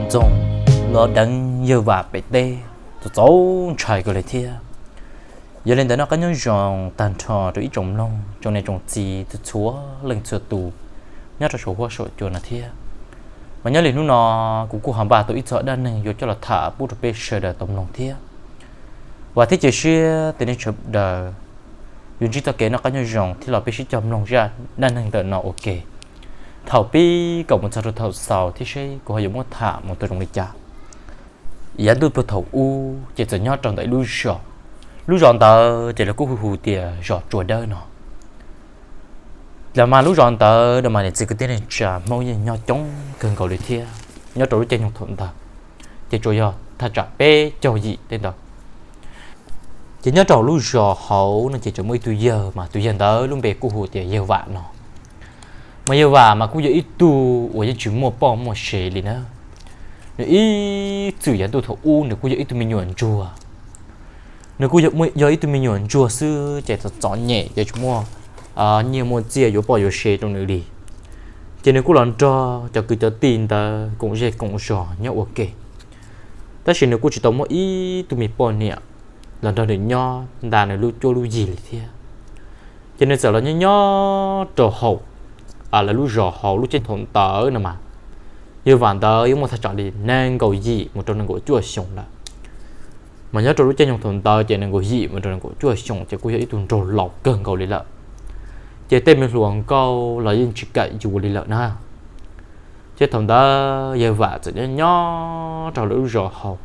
Txoos los deev yawg Vam pem teb, txaus ntshai kawg li thiab. Yog li ntawd noj qab nyob zoo tag nrho rau ib tsoom mloog tsoom niam tsoom txiv txhua txhua leej txhua tus nyob rau saum huab saum cua no thiab. Mas nyob li hnub no, kuv kuj ho npaj tau ib txog dab neeg yuav coj los tham pub rau peb sawv daws tau mloog thiab. Vam thiab cia siab tias nej sawv daws yuav ntsib txoj kev noj qab nyob zoo thiab los peb sib cog mloog zaj dab neeg ntawm no ua ke thaum pib kom mus txog rau thaum xaus thiab seb kuv ho yuav muab tham mus tau zoo li cas. Yav ntuj puag thaum ub ces txawm nyob rau ntawm ib lub zos. Lub zos ntawd ces lawv kuj hu hu tias zos Tsua Dawb no. Los mas lub zos ntawd no mas niam txiv kwv tij neej tsa Hmoob yeej nyob coob kawg nkaus li thiab. Nyob rau lub caij nyoog thaum ntawd ces tsuas yog thaj tsam peb caug yim tej ntawd. Ces nyob rau lub zos hauv no ces tseem muaj ib tug yawg, mas tus yawg ntawd lub npe kuj hu tias yawg Vam no. Mas yawg Vam mas kuj yog ib tug uas yeej tsis muaj poj muaj sev li na. Nws ib txwm yav ntuj thaum ub nws kuj yog ib tug me nyuam ntsuag. Nws kuj yog ib tug me nyuam ntsuag xwb ces txom txom nyem ces tsis muaj nyiaj muaj txiaj yuav poj yuav sev rau nws li. Ces nws kuj los nrog cov kwv cov tij ntawd koom zej koom zos nyob ua ke. Tab sis nws kuj tsis tau muaj ib tug me poj niam los nrog nws nyob nta nws lub cuab lub yig li thiab. Ces nws txawm los nyob nyob rau hauv lawv lub zos hauv lub caij thaum ntawd no mas, yawg Vam ntawd yeej muaj thaj tsam li nees nkaum yim mus rau nees nkaum cuaj xyoo lawm. Mas nyob rau lub caij nyoog thaum ntawd ces nees nkaum yim mus rau nees nkaum cuaj xyoo ces kuj yog ib tug nraug laus kawg nkaus li lawm. Ces tej me hluas nkauj los yeej tsis kam yus li lawm na. Ces thaum ntawd yawg Vam txawm nyob nyob rau lawv lub zos hauv,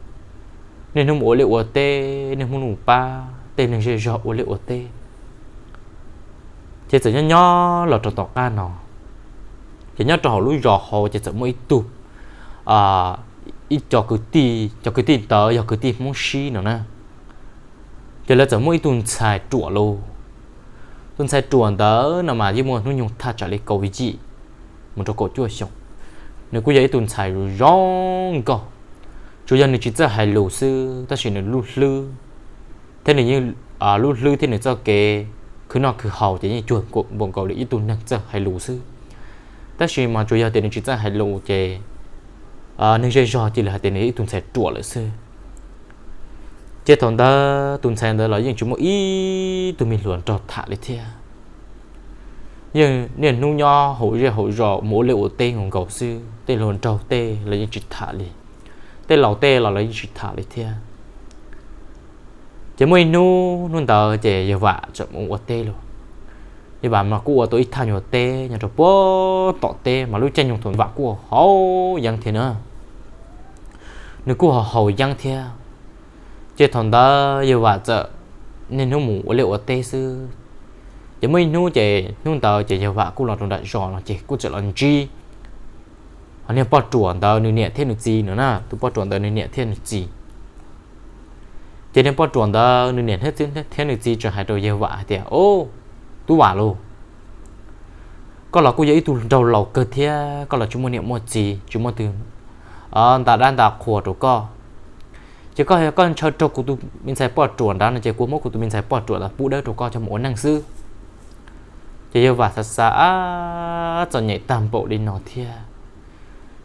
niaj hnub mus ua liaj ua teb, niaj hnub mus pab tej neeg zej zog ua liaj ua teb. Ces txawm nyob nyob los rau tom qab no, ces nyob rau hauv lub zos hauv ces txawm muaj ib tug, ib co kwv tij, cov kwv tij ntawd yog kwv tij Hmoob Sib no na. Ces lawv txawm muaj ib tug ntxhais ruam lauj. Tus ntxhais ruam ntawd no mas yeej muaj hnub nyoog thaj tsam li kaum yim mus rau kaum cuaj xyoo. Nws kuj yog ib tug ntxhais zoo nkauj, tsuas yog nws tsis txawj hais lus xwb tab sis nws lub hlwb thiab nws yeej, lub hlwb thiab nws txoj kev khwv noj khwv haus ces yeej cuag npaum nkaus li ib tug neeg txawj hais lus xwb. Tab sis mas tsuas yog tias nws tsis txawj hais lus ces neeg zej zog cia li hais tias nws yog ib tug ntxhais ruam lawm xwb. Ces thaum ntawd tus ntxhais ntawd los yeej tsis muaj ib tug me hluas nraug tham li thiab. Yeej niaj hnub nyob hauv zej hauv zos mus ua liaj ua teb nkaus nkaus xwb, tej hluas nraug tej los yeej tsis tham li, tej laus tej los lawv yeej tsis tham li thiab. Ces muaj ib hnub, hnub ntawd ces yawg Vam txawm mus ua teb lauj. Yawg Vam mas kuj ua tau ib thaj nyuag teb nyob rau puag tom teb mas lub caij nyoog thaum Vam kuj haus yeeb thiab na. Nws kuj haus haus yeeb thiab. Ces thaum ntawd yawg Vam txawm niaj hnub mus ua liaj ua teb xwb. Ces muaj ib hnub ces hnub ntawd ces yawg Vam kuj los rau nram zos no ces kuj txawm los ntsib niag poj ruam ntawd nws niam thiab nws txiv no na, tus poj ruam ntawd nws niam thiab nws txiv. Ces niag poj ruam ntawd nws niam thiab nws txiv tseem hais rau yawg Vam hais tias, Au, tub Vam lauj, koj los kuj yog ib tug nraug laus kawg thiab, koj los tsis muaj niam muaj txiv, tsis muaj twg nta dab nta qhua rau koj. Ces koj, koj ntshaw raug kuv tus me ntxhais poj ruam nrad no ces kuv muab kuv tus me ntxhais poj ruam ntawd pub dawb rau koj coj mus ua neej xwb. Ces yawg Vam xav xav, Ab, txom nyem tag npaum li no thiab,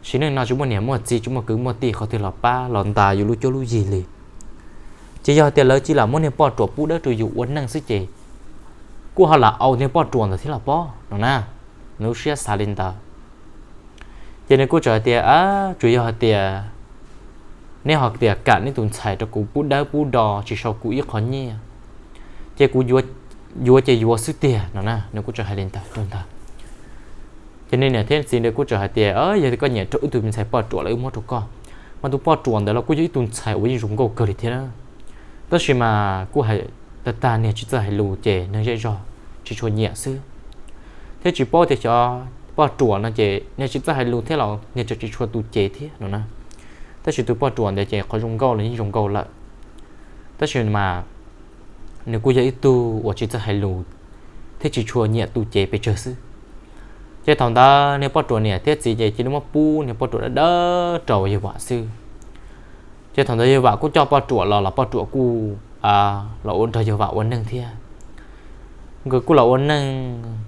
sim neej no tsis muaj niam muaj txiv, tsis muaj kwv muaj tij qhov twg los pab los ntas yus lub cuab lub yig li. Ces yog tias lawv cia li muab niag poj ruam pub dawb rau yus ua neej xwb ces kuj ho lam au niag poj ruam ntawd thiab los pob no na. Nws lub siab xav li ntawd. Ces nws kuj txawm hais tias, Tsuas yog hais tias neb ho tias kam neb tus ntxhais rau kuv pub dawb pub do tsis sau kuv ib qho nyiaj, ces kuv yuav ces yuav xwb tiag no na. Nws kuj txawm hais li ntawd rau ntag. Ces nws niam thiab txiv ntawd kuj txawm hais tias, Yog tias koj nyiam rau wb tus me ntxhais poj ruam lawm wb muab rau koj. Mas tus poj ruam ntawd los kuj yog ib tug ntxhais uas yeej zoo nkauj kawg li thiab na. Tab sis mas kuj hais tag tag niag tsis txawj hais lus ces neeg zej zog tsis tshua nyiam xwb. Thiab tsis paub tias xyov poj ruam no ces niag tsis txawj hais lus thiab los niag tseem tsis tshua tu cev thiab no na. Tab sis tus poj ruam ntawd ces qhov zoo nkauj los yeej zoo nkauj lawm. Tab sis mas nws kuj yog ib tug uas tsis txawj hais lus thiab tsis tshua nyiam tu cev pes tsawg xwb. Ces thaum ntawd niag poj ruam niam thiab txiv ces cia li muab pub niag poj ruam dawb dawb rau yawg Vam xwb. Ces thaum ntawd yawg Vam kuj coj poj ruam los los poj ruam kuj los ua nrog yawg Vam ua neej thiab. Nkawd kuj los ua neej,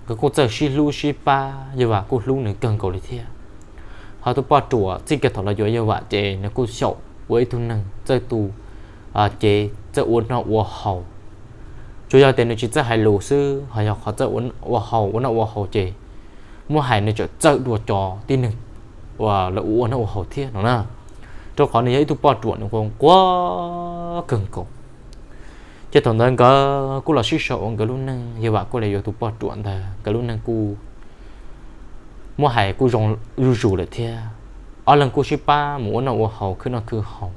nkawd kuj txawj sib hlub sib pab, yawg Vam kuj hlub nws kawg nkaus li thiab. Ho tus poj ruam txij kiag thaum los yuav yawg Vam ces nws kuj xyaum ua ib tug neeg txawj tu cev, txawj ua noj ua haus. Tsuas yog tias nws tsis txawj hais lus xwb, ho yog qhov txawj ua haus, ua noj ua haus ces muab hais nws tseem txawj dua cov tib neeg uas lawv ua ua noj ua haus thiab no na. Rau qhov nws yog ib tug poj ruam nws quaj quaj kawg nkaus. Ces thaum ntawd nkawd kuj los sib sau ua nkawd lub neej, yawg Vam kuj los yuav tus poj ruam ntawd, nkawd lub neej kuj muab hais kuj zoo zuj zus lawm thiab. Ob leeg kuj sib pab mus ua noj ua haus, khwv noj khwv haus.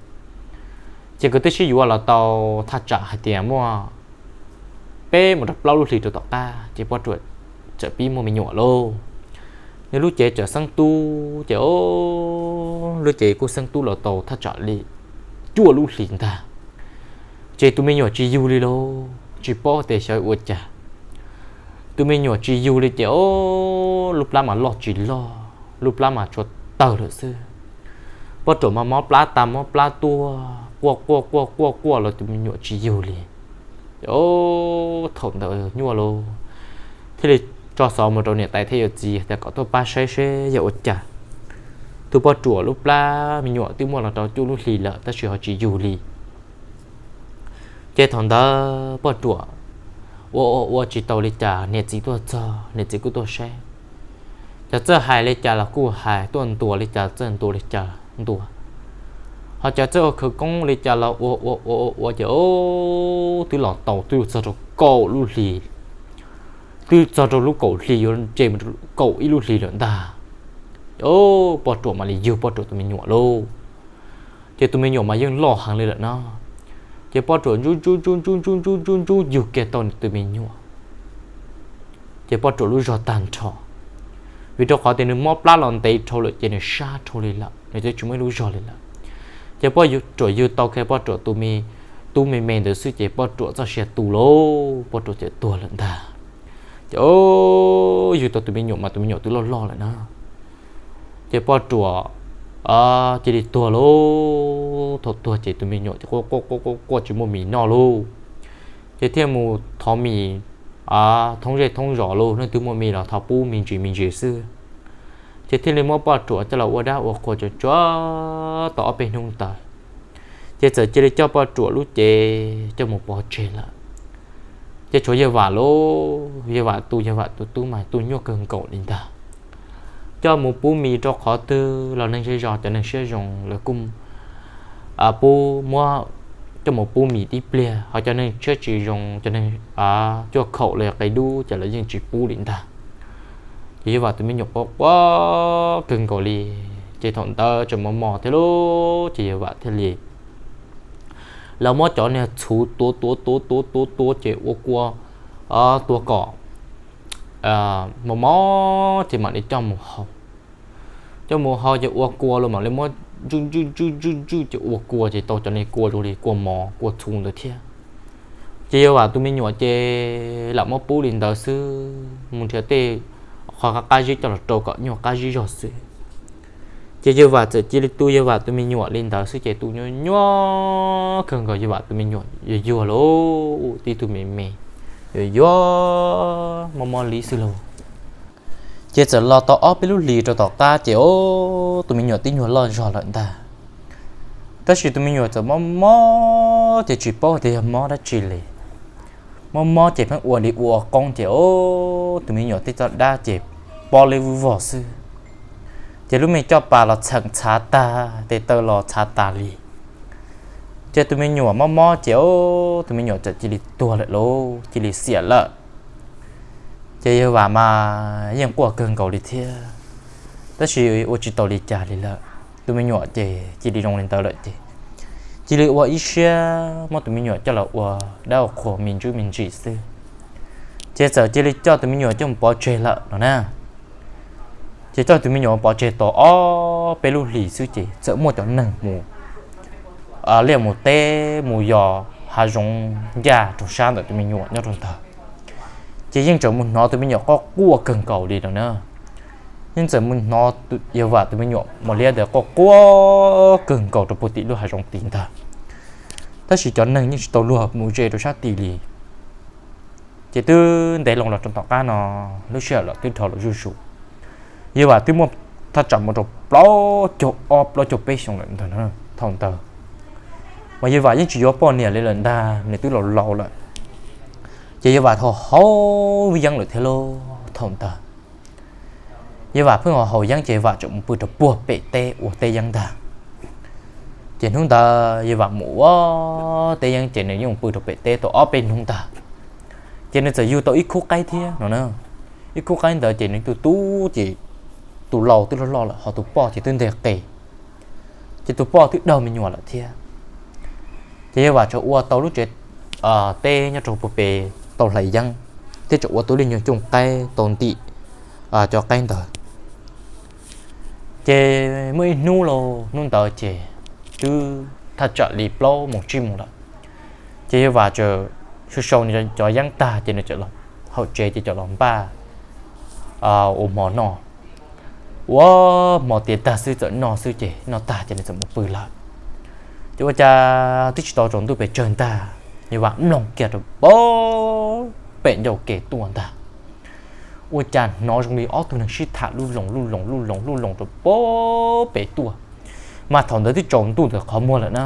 Ces nkawd twb sib yuav los tau thaj tsam hais tias muaj peb mus rau plaub lub hlis rau tom qab ces poj ruam txawm pib muaj me nyuam lauj. Nws lub cev txawm xeeb tub ces o, lub cev kuj xeeb tub los tau thaj tsam li cuaj lub hlis ntag. Ces tus me nyuam tsis yug li lauj, tsis paub tias xyov ua cas. Tus me nyuam tsis yug li ces o, lub plab mas loj tsis loj, lub plab mas tsuas tawg lawm xwb. Poj ruam mas mob plab tas mob plab tuaj, quaj quaj quaj quaj quaj los tus me nyuam tsis yug li. Ces o, thaum ntawd nyuaj lauj, thiaj li tso xov mus rau niam tais thiab yawm txiv tias kom tuaj pab saib seb yog ua cas tus poj ruam lub plab me nyuam twb muaj los rau cuaj lub hlis lawm tab sis ho tsis yug li. Ces thaum ntawd poj ruam ua ua ua tsis tau li cas, niam txiv tuaj txog niam txiv kuj tuaj saib. Cov txawj hais li cas los kuj hais, tuaj ntuas li cas txawj ntuas li cas ntuas. Ho cov txawj ua khawv koob li cas los ua ua ua ua ua ces o, twb los tau twb txog rau kaum lub hlis, twb txog rau lub kaum hlis yuav nce mus rau kaum ib lub hlis lawm ntag. Ces o, poj ruam mam li yug poj ruam tus me nyuam lauj. Ces tus me nyuam mas yeej loj heev li lawm no. Ces poj ruam ntsuj ntsuj ntsuj ntsuj ntsuj ntsuj ntsuj ntsuj yug kiag tau nws tus me nyuam. Ces poj ruam lub zog tag nrho, vim rau qhov tias nws mob plab los ntev dhau lawm ces nws sab dhau li lawm, nws twb tsis muaj ib lub zog li lawm. Ces poj ruam yug tau kiag poj ruam tus me tub me me ntawd xwb ces poj ruam txoj sia tu lauj, poj ruam txawm tuag lawm ntag. Ces o, yug tau tus me nyuam mas tus me nyuam twb loj loj lawm na. Ces poj ruam cia li tuag lauj. Thaum tuag ces tus me nyuam ces quaj quaj quaj quaj quaj tsis muaj mis noj lauj. Ces thiaj mus thov mis thoob zej thoob zos lauj, leej twg muaj mis los thov pub me ntsis me ntsis xwb. Ces thiaj li muab poj ruam coj los ua dab ua qhua tsuag tsuag tau ob peb hnub ntawd, ces txawm cia li coj poj ruam lub cev coj mus pov tseg lawm. Ces tshuav yawg Vam lauj, yawg Vam tu, yawg Vam tus tub mas tu nyuaj kawg nkaus li ntag. Coj mus pub mis rau qhov twg los neeg zej zos cov neeg siab zoo lawv kuj pub, muab coj mus pub mis tib pliag, ho cov neeg siab tsis zoo, cov neeg cuaj khaum los yog qe dub ces lawv yeej tsis pub li ntag. Ces yawg Vam tus me nyuam quaj quaj kawg nkaus li. Ces thaum ntawd tseem mos mos thiab lauj, ces yawg Vam thiaj li los muab cov niag txhuv tuav tuav tuav tuav tuav tuav ces ua kua, tua kom mos mos ces mam li coj mus hau. Coj mus hau ces ua kua los mam li muab ntswj ntswj ntswj ntswj ntswj ces ua kua ces tau cov niag kua zoo li kua mov kua txhuv ntawd thiab. Ces yawg Vam tus me nyuam ces lam muab pub li ntawd xwb, mus nrhiav tej qhov qab qab zib coj los rau kom nyuaj qab zib zog xwb. Ces yawg Vam txawm cia li tu yawg Vam tus me nyuam li ntawd xwb ces tu nyuaj nyuaj kawg nkaus, yawg Vam tus me nyuam yuag yuag lauj, tib tug me me yuag yuag mob mob li xwb lauj. Ces txawm los tau ob peb lub hlis rau tom qab ces o, tus me nyuam twb nyuag loj zog lawm ntag. Tab sis tus me nyuam txawm mob mob ces tsis paub tias yog mob dab tsi li. Mob mob ces pheej ua li ua qoob ces o, tus me nyuam tej txoj dab ces pob li vog xwb. Ces lub me caj pas los txheem txhav tag, tes taw los txhav tas li. Ces tus me nyuam mob mob ces o, tus me nyuam txawm cia li tuag lawm lauj, cia li xiam lawm. Ces yawg Vam mas yeej quaj kawg nkaus li thiab, tab sis ua tsis tau li cas li lawm. Tus me nyuam ces cia li zoo li ntawd lawm ces cia li ua ib siab muab tus me nyuam coj los ua dab ua qhua me ntsis me ntsis xwb. Ces txawm cia li coj tus me nyuam coj mus pov tseg lawm no na. Ces coj tus me nyuam pov tseg tau ob peb lub hlis xwb ces txawm muaj cov neeg mus liaj mus teb mus yos hav zoov ncaj rau sab ntawm tus me nyuam nyob rau ntawd. Ces yeej tseem mus hnov tus me nyuam quaj quaj kawg nkaus li no na. Yeej txawm mus hnov yawg Vam tus me nyuam mos liab ntawd quaj quaj kawg nkaus rau puag tim lub hav zoov tid ntag. Tab sis cov neeg yeej tsis tau luag mus ze rau sab tid li. Ces twb ntev loo los rau tom qab no, lub sij hawm los twb dhau los zuj zus. Yawg Vam twb muaj thaj tsam mus rau plaub caug ob plaub caug peb xyoos lawm ntag. Thaum ntawd mas Yawg Vam yeej tsis yuav poj niam li lawm ntag, nws twb laus laus lawm. Ces Yawg Vam haus haus yeeb lawm thiab lauj. Thaum ntawd Yawg Vam pheej haus haus yeeb ces Yawg Vam tseem mus pw rau puag pem teb ua teb yeeb ntag. Ces hnub ntawd Yawg Vam mus ua teb yeeb ces nws yeej mus pw rau pem teb tau ob peb hnub ntag. Ces nws txawm yug tau ib khub qaib thiab no na. Ib khub qaib ntawd ces nws tus tub ces tus laus twb loj loj lawm, ho tus poj ces twb nteg qes, ces tus poj twb daug me nyuam lawm thiab. Ces Yawg Vam tseem ua tau lub tsev teb nyob rau puag pem tau hlais yeeb, thiab tseem ua tau lub nyuag cooj qaib tau ntim cov qaib ntawd. Ces muaj ib hnub lauj, hnub ntawd ces twb thaj tsam li plaub moos tsib moos lawm. Ces Yawg Vam tseem sau sau cov yeeb tag ces nws tseem los hauv tsev ces tseem los npaj ua hmo noj. Ua hmo tiav tag xwb txawm noj xwb ces noj tag ces nws txawm mus pw lawm. Ces ua cas twb tsis tau tsaus ntuj pes tsawg ntag, Yawg Vam mloog kiag rau puag pem ncauj ke tuaj ntag. Ua cas hnov zoo li ob tug neeg sib tham lub loos lub loos lub loos lub loos rau puag pem tuaj. Mas thaum ntawd twb tsaus ntuj ntawm qhov muag lawm na.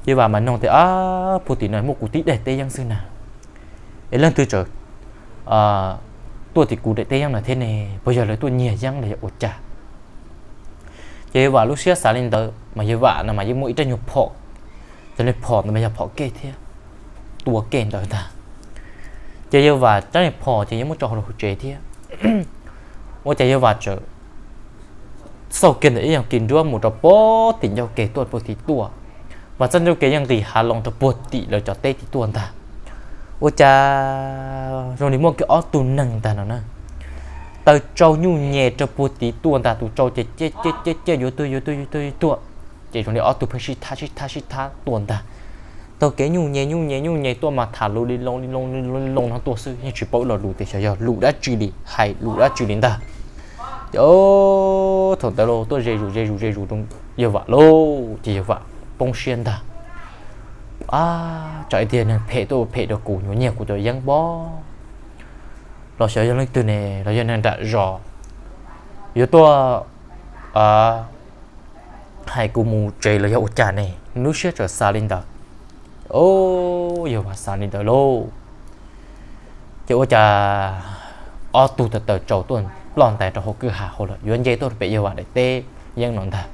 Yawg Vam mas nug tias, Ab, puag tim no muaj kuv tib daim teb yeeb xwb na, es leej twg tseem tuaj tim kuv daim teb yeeb no thiab ne? Puas yog lawv tuaj nyiag yeeb los yog ua cas? Ces Yawg Vam lub siab xav li ntawd mas Yawg Vam no mas yeej muaj ib rab nyuag phom, cov niag phom ntawd mas yog phom kej thiab, tua kej ntawd ntag. Ces Yawg Vam rab niag phom ces yeej muab tso hauv tsev thiab. Ua cas Yawg Vam tseem xauj kiag ntawm ib yog kis nruab mus rau puag tim ncauj ke tuaj puag tim tuaj, mas txoj ncauj ke yeej nqis hav loo rau puag tim lawv cov teb tim tuaj ntag. Ua cas zoo li muaj kiag ob tug neeg ntag no na, taw tsau nyuj nyem rau puag tim tuaj ntag, tus tsau ces ciaj ciaj ciaj ciaj yuav tuag yuav tuag yuav tuag yuav tuag. Ces zoo li ob tug pheej sib thab sib thab sib thab tuaj ntag. Taug kev nyuj nyem nyuj nyem nyuj nyem tuaj mas tham lus li loo li loo li loo no tuaj xwb, yeej tsis paub ib lo lus tias xyov yog lus dab tsi li, hais lus dab tsi li ntag. Ces thaum ntawd los tuaj ze zus ze zus ze zus rau Yawg Vam lauj, ces Yawg Vam poob siab ntag. Ab, tsam ib tiag neeg phem tuaj ua phem rau kuv, yuav nyiag kuv cov yeeb pob, los xyov yog leej twg ne, los yog neeg nram zos yuav tuaj hais kuv mus tsev los yog ua cas ne? Nws lub siab txawm xav li ntawd. Yawg Vam xav li ntawd lauj, ces ua cas ob tug taw taw tsau tuaj ploj ntais rau hauv kwj ha hauv lawm, yuav nce tuaj rau pem Yawg Vam daim teb yeeb no ntag.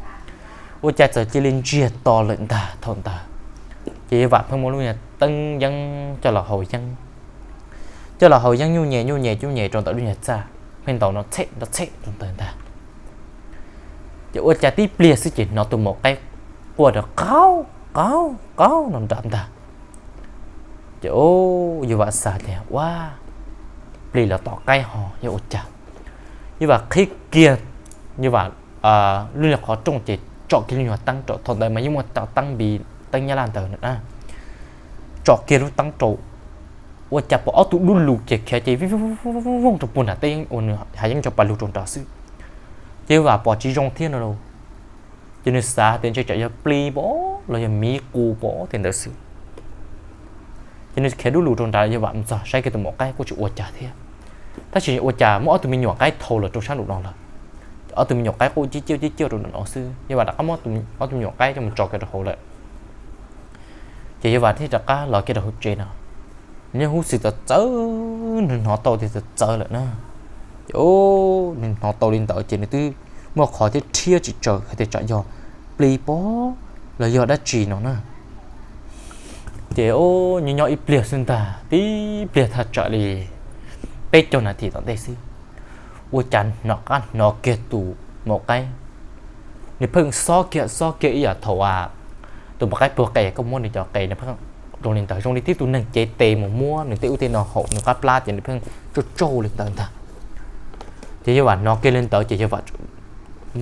Ua cas txawm cia li ntsiag to lawm ntag thaum ntawd. Ces Yawg Vam pheej muab lub nyuag teeb yeeb coj los haus yeeb, coj los haus yeeb nyuj nyem nyuj nyem nyuj nyem rau ntawm lub nyuag txaj, pheej ntaus no txhej ntaus txhej rau ntawd ntag. Ces ua cas tib pliag xwb ces hnov tus maum qaib quaj rau qaub qaub qaub no nrad ntag. Ces Yawg Vam xav tias, Ua, plig los tom qaib ho yog ua cas? Yawg Vam qhib kiag, Yawg Vam lub nyuag qhov rooj ces tsom kiag lub nyuag teeb rau, thaum ntawd mas yeej muaj teeb npis, teeb Nyab Laj ntawd na. Tsom kiag lub teeb rau, ua cas pom ob tug dub lug ces khiav ces vij voog rau puag nram teb yeeb uas nws hav yeeb cov pas lug rau nrad xwb. Ces Yawg Vam pom tsis zoo thiab no lauj. Ces nws xav tias ntshe tsam yog plig pom los yog miv qus pom tej ntawd xwb. Ces nws khiav dub lug rau nrad, Yawg Vam mus txog saib kiag tus maum qaib kuj tsis ua cas thiab. Tab sis ua cas muaj ob tug me nyuam qaib thau los rau sab nraum no lawm. Ob tug me nyuam qaib quaj ciaj ciaj ciaj ciaj rau nraum no xwb, Yawg Vam rov qab muab ob tug me nyuam qaib coj mus tso kiag rau hauv lawm. Ces Yawg Vam thiaj rov qab los kiag rau hauv tsev no. Nws huj xwm txawv txawv, nws hnov tau tias txawv txawv lawm na. Ces nws hnov tau li ntawd ces nws twb muaj qhov thiab rhiab tsis tsaws hais tias tsam yog plig pob los yog dab tsi no na. Ces nyob nyob ib pliag xwb ntag, tib pliag thaj tsam li peb caug nas this tom ntej xwb, ua cas hnov qab hnov kiag tus maum qaib, nws pheej xob kiag xob kiag ib yam thaum tus maum qaib puag qe koj muab nws cov qe nws pheej zoo li ntawd, zoo li tib tug neeg cev tes mus muab nws tej ub tej no haum nws qab plab ces nws pheej tsauj tsauj li ntawd ntag. Ces Yawg Vam hnov kiag li ntawd ces Yawg Vam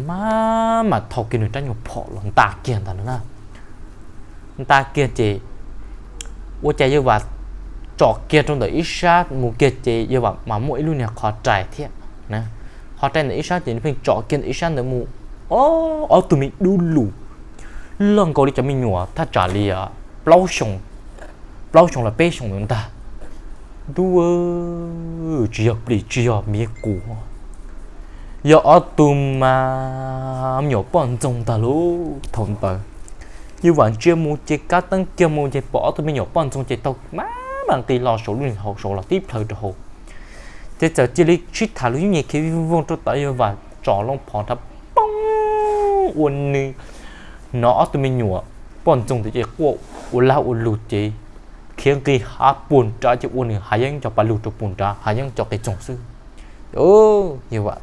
maj mam thau kiag nws rab nyuag phom los nta kiag ntag no na. Nta kiag ces ua cas Yawg Vam tsom kiag rau ntawm ib sab mus kiag ces Yawg Vam mas muaj ib lub niag qhov rais thiab. Qhov rais ntawm ib sab ces nws pheej tsom kiag ntawm ib sab ntawd mus, ob tug me dub lug loj nkaus li cov me nyuam thaj tsam li plaub xyoo, plaub xyoo los peb xyoo ntawd ntag. Ntuj, tsis yog plis tsis yog miv qus, yog ob tug mas me nyuam poj ntxoog ntag lauj. Thaum ntawd Yawg Vam ntsia mus ces kab teeb kiag mus ces pom ob tug me nyuam poj ntxoog ces taug mas mas nqis los saum lub hauv saud los tib plhaw rau hauv. Ces txawm cia li sib tham lus nyias khiav vij voog rau tom Yawg Vam tsom loo phom nrhav poob ua nws hnov ob tug me nyuam poj ntxoog ntawd ces quaj ua lag ua lug ces khiav nqis hav puag nrad ces ua nws hav yeeb cov pas lug rau puag nrad hav yeeb cov qe txoog xwb. Yawg Vam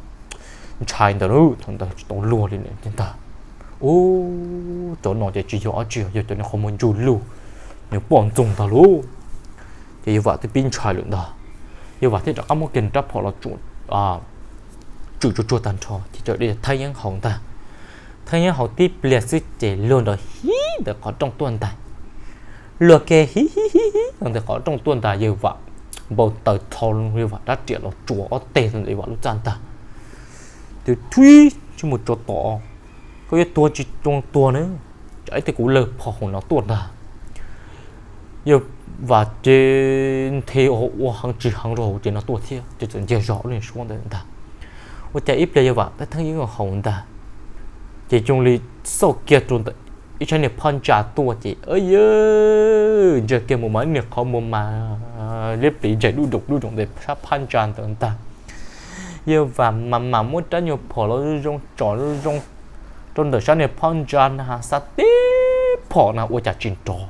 ntshai ntawd, thaum ntawd tsis tau luag li ntag. Ub, cov no ces tsis yog ob tsi, yog cov niag qhov muag ntsuj lug, niag poj ntxoog ntag lauj. Ces Yawg Vam twb pib ntshai lawm ntag. Yawg Vam thiaj rov qab muab kiag nws rab phom los tsum tsuag tsuag tag nrho ces txawm de theeb yeeb haus ntag. Theeb yeeb haus tib pliag xwb ces luag nrov hib ntawm qhov rooj tuaj ntag. Luag kiag hib hib hib hib ntawm qhov rooj tuaj ntag, Yawg Vam npau taws tho Yawg Vam rab riam los tsuas ob teg ntawm Yawg Vam lub txaj ntag. Tus thib tsis mus tsuas tom, koj yuav tuag tsis tuag na, tsam ib teg kuv lawg phom hauv no tuaj ntag. Yawg Vam ces nthe ua heev tsis heev rau hauv tsev no tuaj thiab ces txawm nce zog ua li suab ntawd ntag. Ua cas ib pliag Yawg Vam tab theeb yeeb haus ntag, ces zoo li xauj kiag rau ntawm ib sab niag phab ntsa tuaj ces yawg ntsia kiag mus mas niag qhov muag mas liab pliv ntsais dub doom dub doom ntawm sab phab ntsa ntawd ntag. Yawg Vam mam mam muab rab nyuag phom los zoo zoo tsom zoo zoo rau ntawm sab niag phab ntsa na, xav tib phom na ua cas tsis nrov,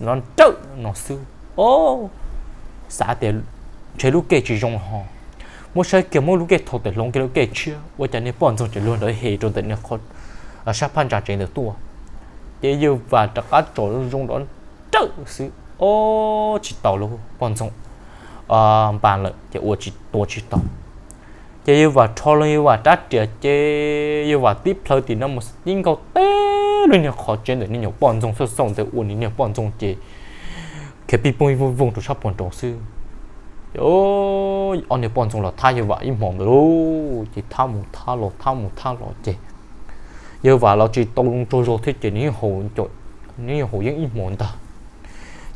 nrov nrawm no xwb. Ob, xav tias ntshe lub kej tsis zoo ho, muab saib kiag muab lub kej thau tawm hloov kiag lub kej tshiab ua cas niag poj ntxoog tseem luag nrov hes rau ntawm sab phab ntsa tsev ntawd tuaj. Ces Yawg Vam rov qab tsom zoo zoo nrov nrawm xwb, ob, tsis tau lub poj ntxoog npas lawm ces ua tsis tua tsis tau. Ces Yawg Vam rho loo Yawg Vam rab riam ces Yawg Vam tib plhaw tim no mus tib nkaug teb lub niag qhov tsev ntawm niag nyuam poj ntxoog xauj xauj ntawd ua nws niag poj ntxoog ces khiav pij poog ib voog voog rau sab puag nraud xwb. Ces ob niag poj ntxoog los thab Yawg Vam ib hmos ntawd lauj, ces thab mus thab los thab mus thab los ces Yawg Vam los tsis tau zoo tsaug zog thiab ces nws yeej haus yeeb ib hmos ntag.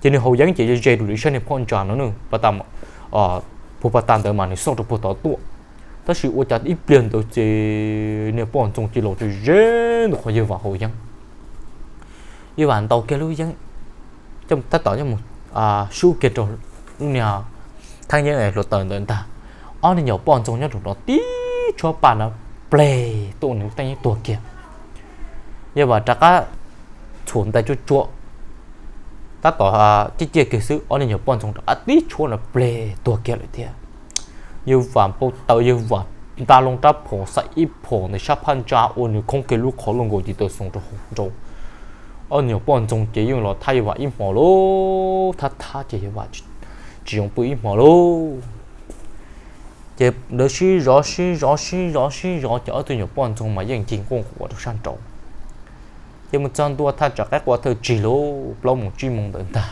Ces nws haus yeeb ces ze ze rau lub sab niag phab ntsa no na, puag pas tas ntawd mas nws xauj rau puag tod tuaj. Tab sis ua cas ib pliag ntawd ces niag poj ntxoog cia li los ze ze ntawm qhov Yawg Vam haus yeeb. Yawg Vam ntaus kiag lub yeeb, tab tom coj mus sub kiag rau lub niag theeb yeeb hluav taws ntawd ntag, ob niag nyuam poj ntxoog nyob rau nrad tib tshuab paj na pleg tuaj nws lub theeb yeeb tuag kiag. Yawg Vam rov qab txhuam ntais tsuag tsuag, tab tom ciaj ciaj kiag xwb ob niag nyuam poj ntxoog rov qab tib tshuab no pleg tuag kiag lawm thiab. Yawg Vam npau taws, Yawg Vam nta loo rab phom xav ib phom ntawm sab phab ntsa ua nws khoob kiag lub qhov luaj nkaus tiv taw xoo rau hauv nraud. Ob niag nyuam poj ntxoog ces yeej los thab Yawg Vam ib hmos lauj, thab thab ces Yawg Vam tsis zoo pw ib hmos lauj. Ces lawv sib zov sib zov sib zov sib zov ces ob tug nyuam poj ntxoog mas yeej ncig nquj nquas rau sab nraud. Ces mus txog ntua thaj tsam qaib qua thawj tsig lauj, plaub moos tsib moos ntawd ntag.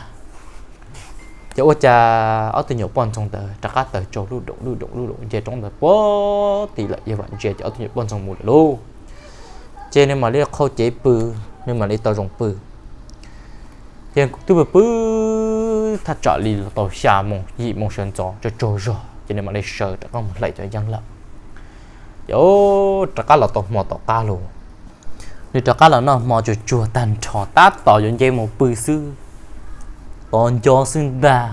Ces ua cas ob tug nyuam poj ntxoog ntawd rov qab tawm tsau lub doom lub doom lub doom nce roob ntawd puag tim lawm, Yawg Vam ntsia ces ob tug nyuam poj ntxoog mus lawm lauj. Ces nws mam li qhau cev pw, nws mam li tau zoo pw. Ces twb pw pw thaj tsam li tau xya moos yim moos sawv ntxov tsaug tsaug zog ces nws mam li sawv rov qab mus hlais cov yeeb lawm. Ces rov qab los tau hmo tom qab los, nws rov qab los noj hmo tsuag tsuag tag nrho tab tom yuav nce mus pw xwb, tos nco xwb ntag,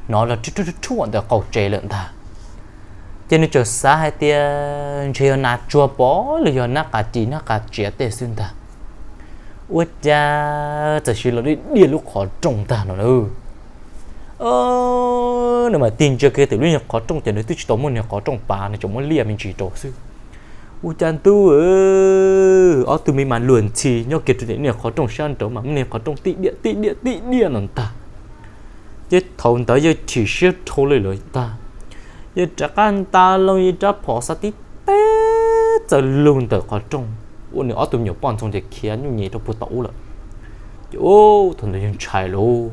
hnov los rhuaj rhuaj ntawm qaum tsev lawm ntag. Ces nws txawm xav hais tias ntshe yog nas tsuag pov los yog nab qa ci nab qa tsiav tej xwb ntag. Ua cas txawm sis los diaj diaj lub qhov rooj ntag no na. Nws mam tig ntsia kiag tim lub niag qhov rooj ces nws twb tsis tau muaj niag qhov rooj pav, nws tseem muab liaj me ntsis rau xwb. Ua cas ntuj, ob tug me mas luag ntxhi nyob kiag rau tim niag qhov rooj sab nraud mas muaj niag qhov rooj tij diaj tij diaj tij diaj no ntag. Ces thaum ntawd yawg chim siab dhau li lawm ntag, yawg rov qab nta loo yawg rab phom xav tib teb txawm lug ntawm qhov rooj, ua nws ob tug me nyuam poj ntxoog ces khiav nyuj nyem rau puag tom ub lawm. Ces thaum ntawd yawg ntshai lauj,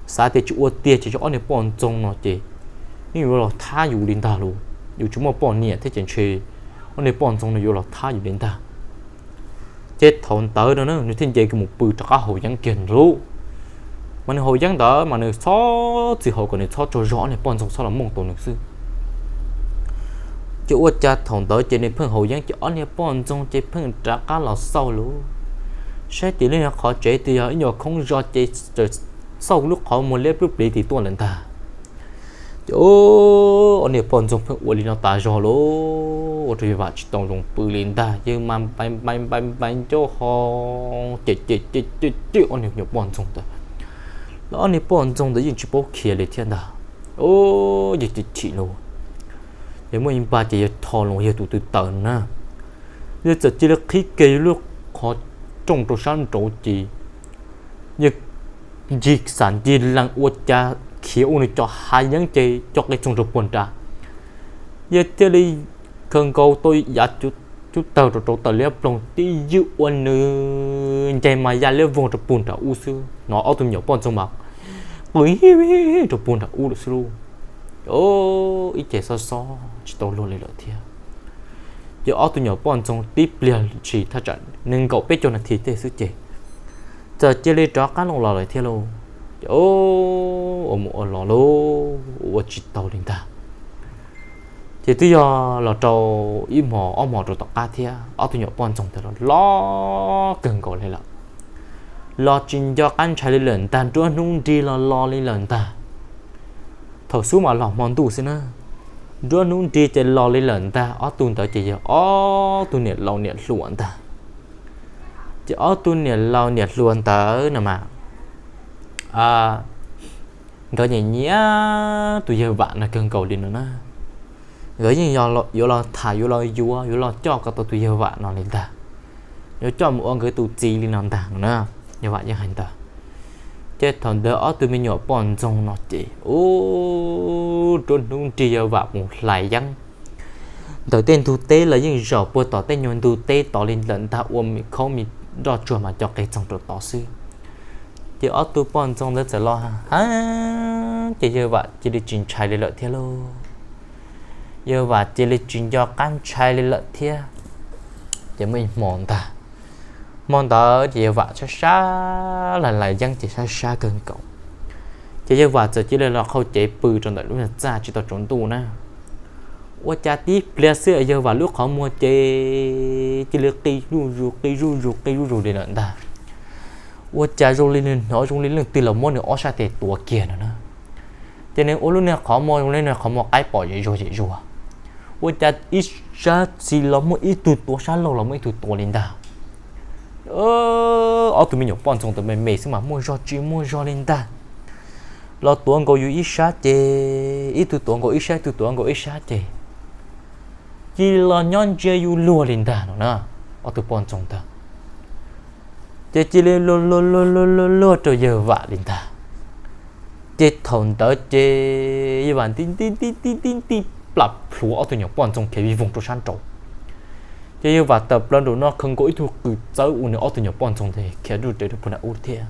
xav tias tsis ua tiag ces yog ob niag poj ntxoog no ces yeej yuav los thab yus li ntag lauj, yus tsis muaj poj niam thiab ces ntshe ob niag poj ntxoog no yuav los thab yus li ntag. Ces thaum ntawd no nws thiaj nce kiag mus pw rov qab haus yeeb kiag lauj. Mas nws haus yeeb ntawd mas nws txhob txwm haus kom nws txhob tsaug zog ob niag poj ntxoog txhob los mooj tau nws xwb. Ces ua cas thaum ntawd ces nws pheej haus yeeb ces ob niag poj ntxoog ces pheej rov qab los xauj lawm, saib tias lub qhov tsev twb yog ib nyuag khoob zog ces xauj lub qhov muag liab plub pliv tim tuaj lawm ntag. Ces ob niag poj ntxoog pheej ua li no tas zog lawm, ua rau yawg Vam tsis tau zoo pw li ntag, yawg mas npai npai npai npai ncauj ho ces ces ces ces ob niag nyuam poj ntxoog ntawd, los ob niag poj ntxoog ntawd yeej tsis paub khiav li thiab ntag. Yawg chim chim no, yawg muaj ib npaj ces yawg tho los yawg tus tw taws na, yawg txawm cia li qhib kiag yawg lub qhov rooj rau sab nraud ces yawg ncig xam ncig lees ua cas khiav ua nws cov hav yeeb ces cov qe txoog rau puag nrad. Yawg thiaj li khaws nkaus tau yav cub tawg rau rau taws liab ploog tib ywj ua nws nce mas ya liab voog rau puag nram ub xwb no, ob tug me nyuam poj ntxoog mas qw rau puag nram ub lawm xwb lauj. Ib ce xob xob tsis tau luag li lawm thiab. Ces ob tug me nyuam poj ntxoog tib pliag ntshis thaj tsam nees nkaum peb caug nas this tej xwb ces txawm cia li rov qab los lawm thiab lauj. Ces ua mus ua los lauj, ua tsis tau li ntag. Ces twb yog los rau ib hmos ob hmos rau tom qab thiab, ob tug nyuam poj ntxoog ntawd los loj kawg nkaus li lawm, los tsis nco qab ntshai li lawm ntag, nruab hnub nrig los los li lawm ntag. Thaum xub mas los hmo ntuj xwb na, nruab hnub nrig ces los li lawm ntag. Ob tug ntawd ces yog ob tug niam laus niam hluas ntag. Ces ob tug niam laus niam hluas ntawd no mas nkawd nyiam nyiam tus yawg Vam no kawg nkaus li no na. Nkawd yeej yuav los tham, yuav los yuav, yuav los coj kom tau tus yawg Vam no li ntag, yuav coj mus ua nkawd tus txiv li no ntag no na. Yawg Vam yeej hais ntawd. Ces thaum ntawd ob tug me nyuam poj ntxoog no ces ub, nruab hnub nrig yawg Vam mus hlais yeeb ntawm tej ntug teb los yeej zaum puag tom tej nyuag ntug teb tod li lawm ntag, ua me khoob me nroj tsuag mas cov qe txoog rau tod xwb. Ces ob tug poj ntxoog ntawd txawm los heev ces yawg Vam cia li tsis ntshai li lawm thiab lauj. Yawg Vam cia li tsis nco qab ntshai li lawm thiab. Ces muaj ib hmo ntag, hmo ntawd ces yawg Vam sab sab hlais hlais yeeb ces sab sab kawg nkaus. Ces yawg Vam txawm cia li los qhau cev pw rau ntawm lub nyuag txaj tsis tau tsaus ntuj na. Ua cas tib pliag xwb yawg Vam lub qhov muag ces cia li qi zuj zus qi zuj zus qi zuj zus li lawm ntag. Ua cas zoo li nws hnov zoo li leej twg los muab nws ob sab tes tuav kiag no na. Ces nws ua lub niag qhov muag zoo li nws qhov muag qaib pom zem zuag zem zuag. Ua cas ib sab xis los muaj ib tug tuav, sab laug los muaj ib tug tuav li ntag. Ob tug me nyuam poj ntxoog ntawd me me xwb mas muaj zog tsis muaj zog li ntag. Los tuav nkaus yus ib sab ces ib tug tuav nkaus ib sab, ib tug tuav nkaus ib sab ces cia li los nyob ntsia yus luag li ntag no na. Ob tug poj ntxoog ntawd ces cia li luag luag luag luag luag luag rau yawg Vam li ntag. Ces thaum ntawd ces yawg Vam nti nti nti nti nti nti plam plhuav ob tug nyuam poj ntxoog khiav vij voog rau sab nraud. Ces yawg Vam tawm plaws nraum no khaws nkaus ib tug qws txawb ua nws ob tug nyuam poj ntxoog ntawd khiav ruj rev rau puag nram ub thiab.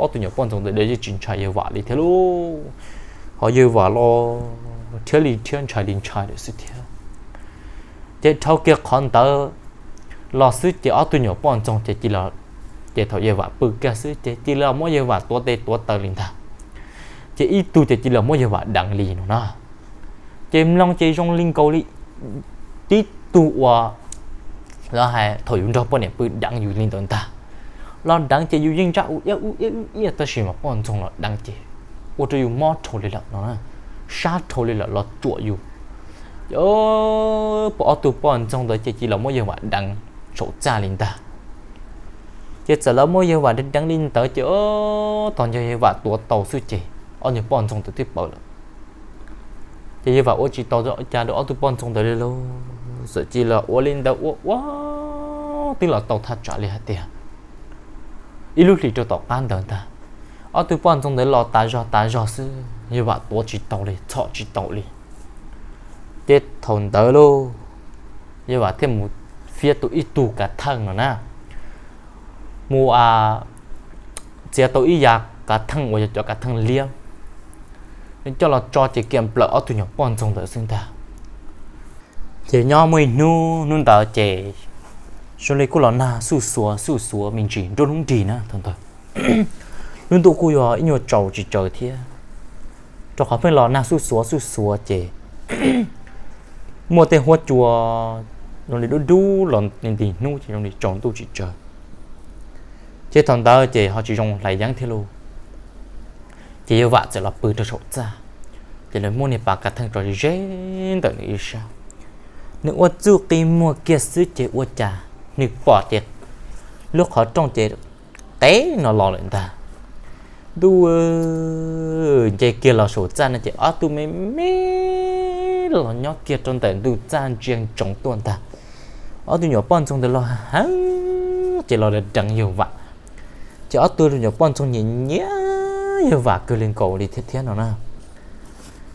Ob tug nyuam poj ntxoog ntawd yeej tsis ntshai yawg Vam li thiab lauj. Ho yawg Vam los thiab li thiab ntshai li ntshai lawm xwb thiab. Ces dhau kiag qhov ntawd los xwb ces ob tug nyuam poj ntxoog ces cia li, ces thaum yawg Vam pw kiag xwb ces cia li muab yawg Vam tuav tes tuav taw li ntag. Ces ib tug ces cia li muab yawg Vam deev li no na. Ces mloog ces zoo li nkaus li tib tug uas lawv hais thaum yus nrog poj niam pw deev yus li ntawd ntag. Los deev ces yus yeej ntsaj ua iab ua iab ua iab tab sis mas poj ntxoog los deev ces ua rau yus mob dhau li lawm no, sab dhau li lawm los tsuam yus. Ces pom ob tug poj ntxoog ntawd ces cia li muab yawg Vam deev saum txaj li ntag. Ces txawm lawv muab yawg Vam deev deev li ntawd ces tos nco yawg Vam tuav tau xwb ces ob niag poj ntxoog ntawd twb pawv lawm. Ces yawg Vam ua tsis tau cas rau ob tug poj ntxoog ntawd li lauj, txawm cia li ua li ntawd ua ua twb los tau thaj tsam li hais tias ib lub hlis rau tom qab ntawd ntag. Ob tug poj ntxoog ntawd los tas zog tas zog xwb, yawg Vam tuav tsis tau li, txhom tsis tau li. Ces thaum ntawd lauj, yawg Vam thiaj mus fiab tau ib tug kav theej no na, mus txiav tau ib yav kav theej uas yog cov kav theej liab, nws coj los tso ces kiag nplawm ob tug nyuam poj ntxoog ntawd xwb ntag. Ces nyob muaj ib hnub, hnub ntawd ces zoo li kuj los nag xuj xuav xuj xuav me ntsis nruab hnub nrig na thaum ntawd. Lub ntuj kuj yog ib nyuag tsaus tsis tsaus thiab, rau qhov pheej los nag xuj xuav xuj xuav ces muaj tej huab cua zoo li dub dub los nti hnub ces zoo li tsaus ntuj tsis tsawg. Ces thaum ntawd ces ho tsis zoo hlais yeeb thiab lauj. Ces yawg Vam txawm los pw rau saum txaj, ces lawv muab niag pas kav theej tso ze ze ntawm nws ib sab. Nws ua txuj qi muag kiag xwb ces ua cas nws pom ces lub qhov rooj ces qe no los lawm ntag. Ntuj, nce kiag los saum txaj no ces ob tug me me los nyob kiag rau ntawm ntug txaj ntsia ntsoov tuaj ntag. Ob tug nyuam poj ntxoog ntawd los heev ces los deev yawg Vam. Ces ob tug nyuam poj ntxoog nyiam nyiam yawg Vam kawg li nkaus li thiab thiab no na.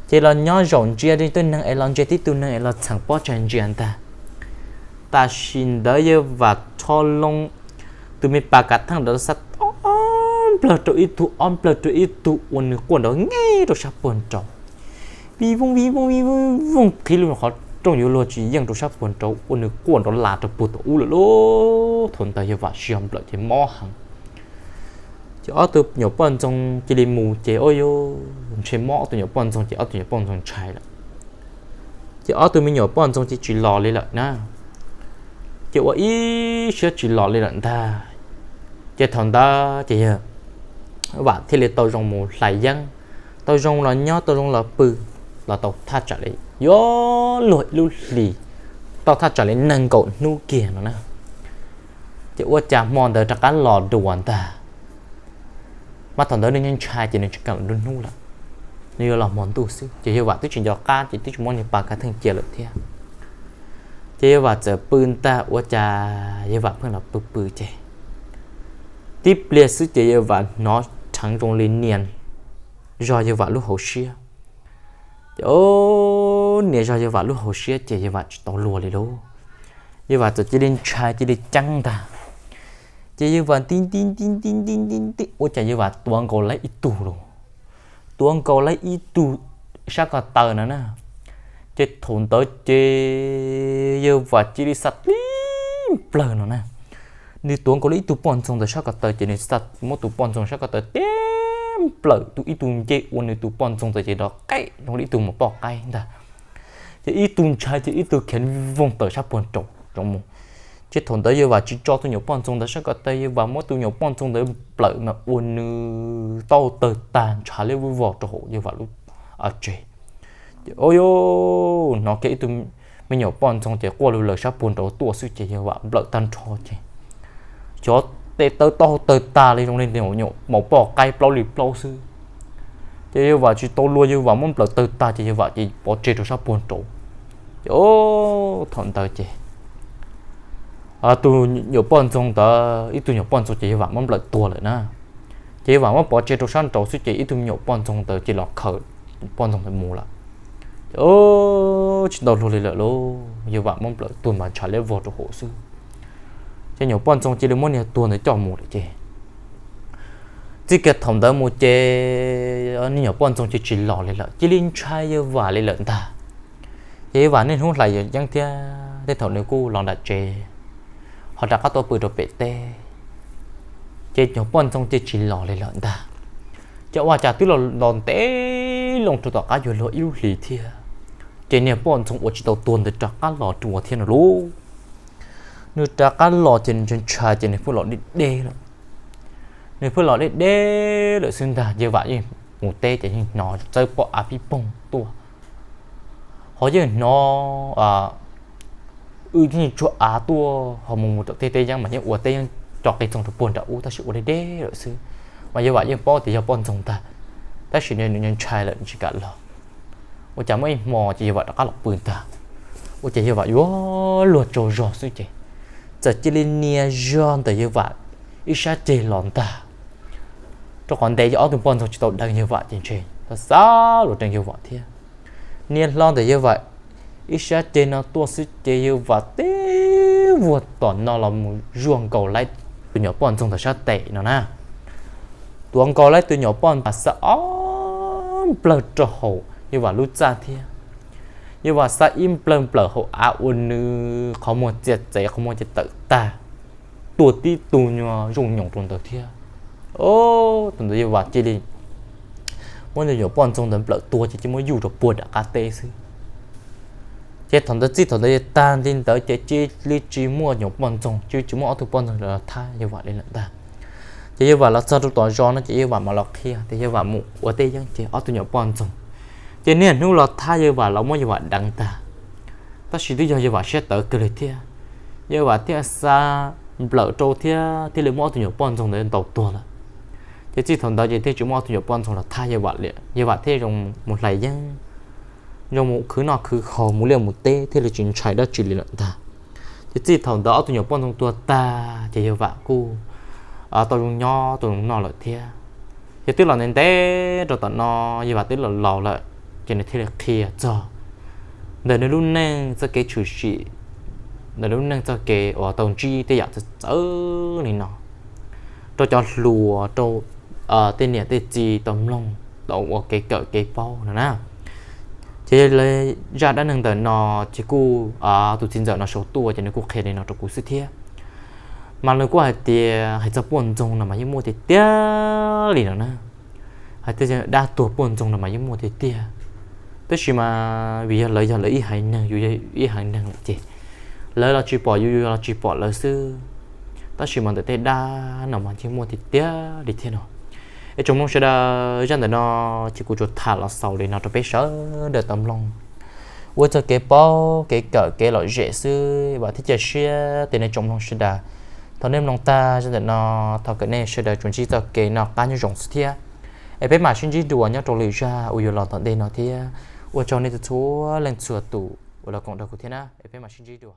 Ces los nyob zaum ntsia li tej neeg es los ntsia tib tug neeg es los txheem pob tsaig ntsia ntag. Tam sim ntawd yawg Vam rho loo tus me pas kav theej ntawd xa ob nplawg rau ib tug, ob nplawg rau ib tug ua nws quaj nrov nge rau sab puag nraud. Vij vooj vij vooj vij vooj, qhib lub qhov rooj yuav luag tsis yeej rau sab puag nraud ua nws quaj nrov las rau puag tom ub lawm lauj. Thaum ntawd yawg Vam siv nplawm ces mob heev. Ces ob tug nyuam poj ntxoog cia li mus ces ua yuav ntshe mob ob tug nyuam poj ntxoog ces ob tug nyuam poj ntxoog ntshai lawm. Ces ob tug me nyuam poj ntxoog ces tsis los li lawm na. Ces ua ib siab tsis los li lawm ntag. Ces thaum ntawd ces yawg Vam thiaj li tau zoo mus hlais yeeb, tau zoo los nyob, tau zoo los pw, los tau thaj tsam li yuav luag ib lub hlis, tau thaj tsam li nees nkaum hnub kiag no na. Ces ua cas hmo ntawd rov qab los dua ntag. Mas thaum ntawd nws ntshai ces nws tsis kam los nruab hnub lawm, nws yuav los hmo ntuj xwb ces yawg Vam twb tsis nco qab ces twb tsis muab niag pas kav theej cia lawm thiab. Ces yawg Vam txawm pw ntag ua cas yawg Vam pheej los pw pw ces tib pliag xwb ces yawg Vam hnov rheev zoo li nias zog yawg Vam lub hauv siab. Ces nias zog yawg Vam lub hauv siab ces yawg Vam tsis tau luag li lauj. Yawg Vam txawm cia li ntshai cia li ceeb ntag. Ces yawg Vam nti nti nti nti nti nti nti ua cas yawg Vam tuav nkaus lawm ib tug lauj. Tuav nkaus lawm ib tug sab ko taw no na. Ces thaum ntawd ces yawg Vam cia li xa tib nplawg no na. Nws tuav nkaus lawm ib tug poj ntxoog ntawd sab ko taw ces nws xa muab tus poj ntxoog sab ko taw tib nplawm tus ib tug ncej ua nws tus poj ntxoog ntawd ces nrov qeeb zoo li ib tug mos poj qaib ntag. Ces ib tug ntshai ces ib tug khiav voog tawm sab puag nraud mus. Ces thaum ntawd yawg Vam tsis tso tus nyuam poj ntxoog ntawd sab ko taw, yawg Vam muab tus nyuam poj ntxoog ntawd nplawm mas ua nws tau tawg tag ntshav liab vog rau hauv yawg Vam lub tsev. Ces hnov kiag ib tug me nyuam poj ntxoog ces quaj lug laws sab puag nraud tuaj xwb ces yawg Vam nplawm tag nrho ces xyov tej tawv taub hau tawg tag li zoo li mos poj qaib plaub li plaub xwb. Ces yawg Vam tsis tau luag, yawg Vam muab nplawm tawg tag ces yawg Vam ces pov tseg rau sab puag nraud. Ces thaum ntawd ces tus nyuam poj ntxoog ntawd, ib tug nyuam poj ntxoog ces yawg Vam muab nplawm tuag lawm na. Ces yawg Vam muab pov tseg rau sab nraud xwb ces ib tug me nyuam poj ntxoog ntawd ces los khaws poj ntxoog ntawd mus lawm. Ces tsis tau luag li lawm lauj, yawg Vam muab nplawm tuag mas ntshav liab vog rau hauv xwb. Ces nyuam poj ntxoog cia li muab niag tuag ntawd coj mus lawm ces txij kiag thaum ntawd mus ces niag nyuam poj ntxoog ces tsis los li lawm, cia li ntshai yawg Vam li lawm ntag. Ces yawg Vam niaj hnub hlais yeeb thiab tej thaum nws kuj los nram tsev, ho rov qab tuaj pw rau pem teb, ces nyuam poj ntxoog ces tsis los li lawm ntag. Ces ua cas twb los ntev loo rau tom qab yuav luag ib lub hlis thiab, ces niag poj ntxoog uas tsis tau tuag ntawd rov qab los dua thiab no lauj. Nws rov qab los ces nws ntshai ces nws pheej los deb deb lawm. Nws pheej los deb deb lawm xwb ntag, yawg Vam yeej mus teb ces yeej hnov txawb pob av pib poog tuaj, ho yeej hnov wb yeej tsuag av tuaj, ho mus mus rau tej teb yeeb mas yeej ua teb yeeb co qis txoog rau puag nram ub tab sis ua deb deb lawm xwb. Mas yawg Vam yeej paub tias yog poj ntxoog ntag, tab sis nws ntshai lawm tsis kam los. Ua cas muaj ib hmo ces yawg Vam rov qab los pw ntag, ua cas yawg Vam yuav luag tsaug zog xwb ces txawm cia li nias zog ntawm yawg Vam ib sab ceg los ntag. Rau qhov ntev yog ob tug poj ntxoog tsis tau deev yawg Vam ces ntshe xav xav luag deev yawg Vam thiab. Nias hlo ntawm yawg Vam ib sab ceg no tuaj xwb ces yawg Vam tib vuag tom no los mus zuaj nkaus lawm tus nyuam poj ntxoog ntawm sab tes no na. Tuav nkaus lawm tus nyuam poj ntxoog xa ob nplawg rau hauv yawg Vam lub txaj thiab. Yawg Vam xa ib nplawg nplawm hauv av ua nws qhov muag txias txev, qhov muag ces tawm tag, tuag tib tug nyuag zooj nyoos rau ntawd thiab. Thaum ntawd yawg Vam cia li muab tus nyuam poj ntxoog ntawd nplawm tuag ces cia muab yuj rau puag nram qab teb xwb. Ces thaum ntawd txij thaum ntawd tag li ntawd ces cia li tsis muaj nyuam poj ntxoog, cia li tsis muaj ob tug poj ntxoog los thab Yawg Vam li lawm ntag. Ces Yawg Vam los txog rau tom zos no ces Yawg Vam mam los qhia tias Yawg Vam mus ua teb yeeb ces ob tug nyuam poj ntxoog ces niaj hnub los thab Yawg Vam los muab Yawg Vam deev tag. Tab sis twb yog Yawg Vam siab tawv kawg li thiab, Yawg Vam thiaj xa nplawm rau thiab thiaj li muab ob tug nyuam poj ntxoog ntawd ntaus tuag lawm. Ces txij thaum ntawd ces thiaj tsis muaj ob tug nyuam poj ntxoog los thab Yawg Vam li, Yawg Vam thiaj zoo mus hlais yeeb, zoo mus khwv noj khwv haus, mus liaj mus teb thiaj li tsis ntshai dab tsi li lawm ntag. Ces txij thaum ntawd ob tug nyuam poj ntxoog tuag tag ces Yawg Vam kuj tau zoo nyob tau zoo noj lawm thiab. Ces twb los ntev ntev rau tom no, Yawg Vam twb los laus lawm, ces nws thiaj li qhia txog ntawm nws lub neej txoj kev tshwm sim, ntawm lub neej txoj kev uas tau ntsib tej yam txawv txawv li no rau cov hluas, rau tej niam tej txiv tau mloog, tau ua kev kawm kev paub no na. Ces lawv zaj dab neeg ntawm no ces kuj, tus txiv ntxawm no sau tuaj ces nws kuj qhia li no rau kuv xwb thiab. Mas nws kuj hais tias hais txog poj ntxoog no mas yeej muaj tiag tiag li no na, hais tias dab tuag poj ntxoog no mas yeej muaj tiag tiag. Tab sis mas vim yog lawv yog lawv ib haiv neeg, yus yog ib haiv neeg lawm ces lawv los tsis pom yus, yus los tsis pom lawv xwb. Tab sis mas ntawm tej dab no mas yeej muaj tiag tiag li thiab no. Es tsoom mloog sawv daws, zaj ntawm no ces kuv tsuas tham los xaus li no rau peb sawv daws tau mloog ua txoj kev paub kev kawm kev lom zem xwb. Vam thiab cia siab tias nej tsoom mloog sawv daws, thaum nej mloog tag zaj ntawm no, thov kom nej sawv daws tsuas ntsib txoj kev noj qab nyob zoo xwb thiab. Es peb mam sib ntsib dua nyob rau lwm zaj uas yuav los tom ntej no thiab. Ua tsaug nej txhua leej txhua tus uas los koom nrog kuv thiab na, es peb mam sib ntsib dua.